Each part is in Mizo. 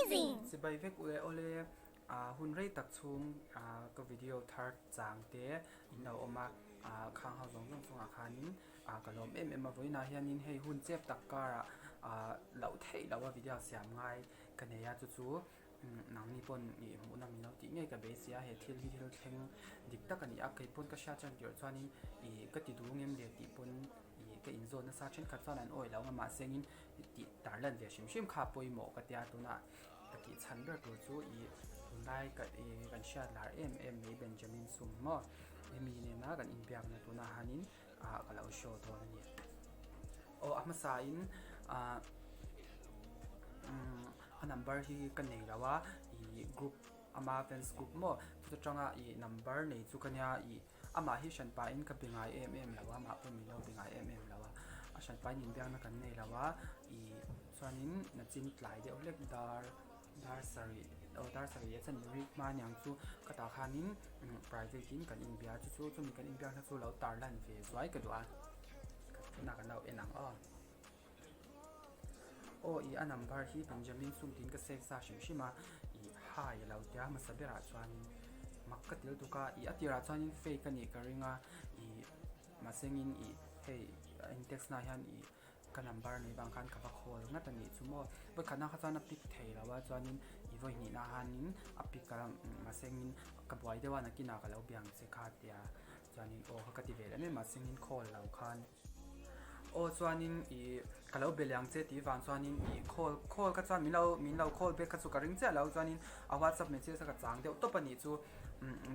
Amazing! Chibai vek ule awle ah hun rei tak chhung ah ka video thar chang te in lo awm a ah khang ho zawng zawng chungah khanin ah ka lawm em em a vawiinah hianin hei hun chep tak karah ah loh theih loh a video siam ngai ka nei a chu chu Nangni pawn ih hmuhna min lo tih ngei ka beisei a, he thil hi thil thleng dik tak a ni a, kei pawn ka hriat chuan tirh chuanin ih ka ti duh ngem le tih pawn ih ka inzawn nasa thenkhat chuan an awih lo ang a mahsengin tih tar lan ve hrim hrim kha pawimawh ka tia tunah ka tih chhan ber tur chu ih tunlai ka ih kan hriat lar em em mai Benjamin Sum maw hemi nena kan inbiakna tunah hianin ah ka lo show dawn a ni. Aw a hmasa in ah umm a number hi ka nei lo a ih group ama fans group maw chuta tanga ih number nei chu ka nia ih amah hi hran pahin ka be ngai em em lo a amah pawh min lo be ngai em em lo a a hran pahin inbiakna kan nei lo a ih chuanin nachin tlai deuh hlek dar. Dar sarih aw dar sarih leh chuan rik hma aniang chu ka tah khanin private in kan inbia chu chu chumi kan inbiakna chu lo tar lan ve zuai ka duh a tunah kan lo en ang aw aw ih a number hi Benjamin sum tiin ka save sa hrim hrim a ih hi a lo tia hmasa berah chuanin mak ka til tuk a ih a tirah chuanin fake a nih ka ring a ih mahsengin ih hei a in text na hian ih. Ka number nei vang khan ka va call ngat a nih chu maw. Vawikhatna kha chuan a pick thei lo a chuanin i vawihnihna hanin a pick a mahsengin ka buai deuh a nakinah ka lo biang che kha tia chuanin aw kha ka ti ve leh mai mahsengin call lo khan aw chuanin i ka lo be leh ang che tih vang chuanin i call call kha chuan min lo min lo call back kha chu ka ring chiah lo chuanin a whatsapp message a ka chang deuh tawp a nih chu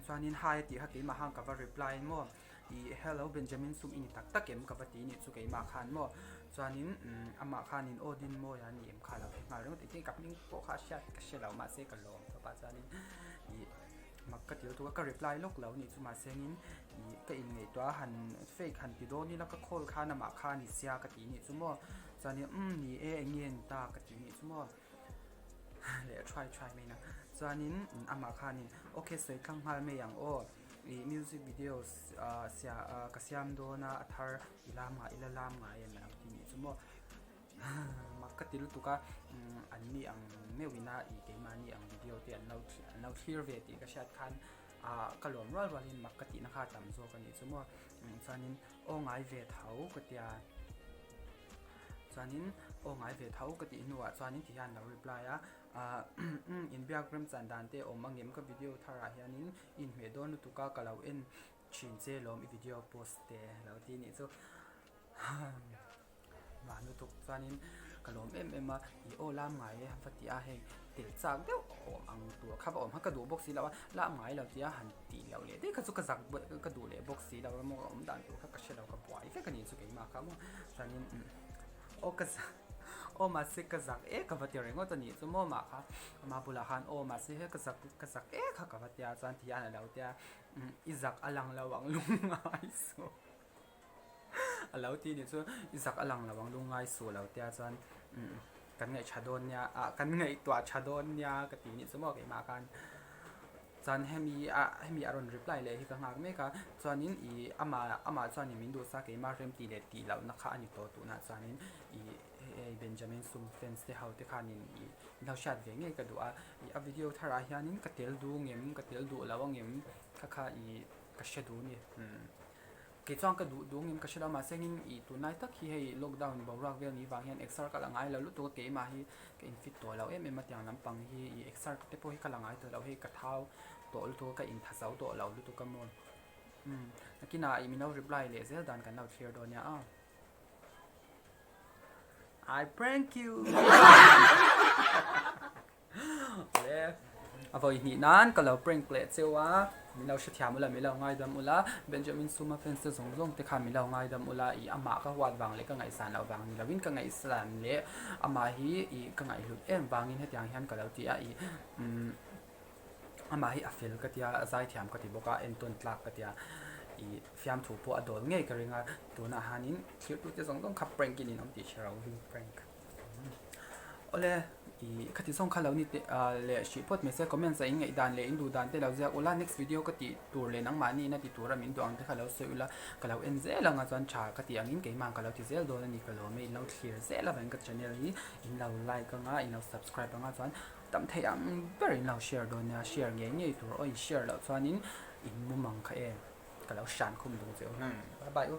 chuanin hi a tih kha keimah khan ka va reply maw. Ih hello Benjamin sum i ni tak tak em ka va ti nih chu keimah khan maw chuanin umm amah khanin aw Dinmawi a ni em kha lo ti nghal ringawt engtin ka hming pawh kha a hriat ka hre lo mahse ka lawm tawp a chuanin ih mak ka ti lutuk a ka reply lawk lo nih chu mahsengin ih ka inngaihtuah a han fake han ti dawn ila ka call khan amah kha a ni sia ka ti nih chu maw chuanin umm ni e eng nge ni ta ka ti nih chu maw leh try try mai na chuanin amah khanin okay sawi tlang nghal mai ang aw. Ih music videos ah sia ah ka siam dawn a a thar i lam ngai ila lam ngai em alo ti nih chu maw mak ka ti lutuk a umm an ni ang meuh ina ih keimahni ang video te an lo an lo thlir ve tih ka hriat khan ah ka lawm rual rual in mak ka tihna kha a tam zawk a nih chu maw chuanin aw ngai ve tho ka tia chuanin aw ngai ve tho ka tih hnuah chuanin ti hian a lo reply a ah inbiak remchan dan te awm ang em ka video tharah hianin. Inhmeh dawn lutuk a ka lo en thin che lawm i video post te lo ti nih chu van lutuk chuanin ka lawm em em a i aw lam ngai e va ti a hei tel chak deuh awm ang tur kha va awm kha ka duh bawk si lo a lam ngai lo tia han tih loh leh daih kha chu ka zak ka duh leh bawk si lo a maw awm dan tur kha ka hre lo ka buai vek a ni chu keimah kha maw chuanin aw ka zak aw mahse ka zak e ka va ti ringawt a nih chu maw mah kha ama bulah khan aw mahse he ka zak ka zak e kha ka va tia chuan ti hian a lo tia i zak a lang lo ang lungngai suh a lo ti nih chu i zak a lang lo ang lungngai suh a lo tia chuan kan ngaih tha dawn nia ah kan ngaihtuah tha dawn nia ka ti nih chu maw keimah khan. Chuan hemi a hemi a rawn reply leh hi ka nghak mek a, chuanin ih amah amah chuanin min duhsa keimah rem tih leh tih lohna kha a ni tawh tunah chuanin ih hei Benjamin Sum fans te ho te khanin ih min lo hriat ve ngei ka duh a, ih a video tharah hianin ka tel duh ngem ka tel duh lo angem kha kha ih ka hre duh a ni umm. Kei chuan ka duh duh ngem ka hre lo mahse engin ih tunlai tak hi hei lockdown boruak vel ni vang hian exer ka la ngai lo lutuk a keimah hi ka in fit tawh lo em em a tiang lampang hi ih exer te pawh hi ka la ngai tawh lo hei ka thau tawh lutuk a ka intha zo tawh lo lutuk a maw umm nakinah ih min lo reply leh zel dan kan lo thlir dawn nia aw. I prank you Le a vawi hnih nan ka lo prank leh cheu a, min lo hrethiam ula, min lo ngaidam ula, Benjamin Suma fans te zawng zawng te khan min lo ngaidam ula, ih amah ka huat vang leh ka ngaihsan loh vang ni lovin ka ngaihsan leh amah hi ih ka ngaihhlut em vangin hetiang hian ka lo ti a, ih umm amah hi a fel ka tia, a zaithiam ka ti bawk a, entawn tlak ka tia, ih fiamthu pawh a dawl ngei ka ring a, tunah hianin thirtute zawng zawng kha prank in in awm tih hre ro vin prank. Awle. Ih khati zawng kha lo ni teh leh hrih phawt mai se comments ah in ngaih dan leh in duh dan te lo ziak ula next video ka tih tur leh nangmahni in a ti tura min duh ang te kha lo sawi ula ka lo en zel ang a chuan tha ka tih angin keimah ka lo ti zel dawn a ni ka lawm e in lo thlir zel avangin ka channel hi in lo like anga in lo subscribe anga chuan tam thei ang ber in lo share dawn nia share ngei ngei tur aw in share loh chuanin in mum ang kha em ka lo hran khum duh che u bye bye u.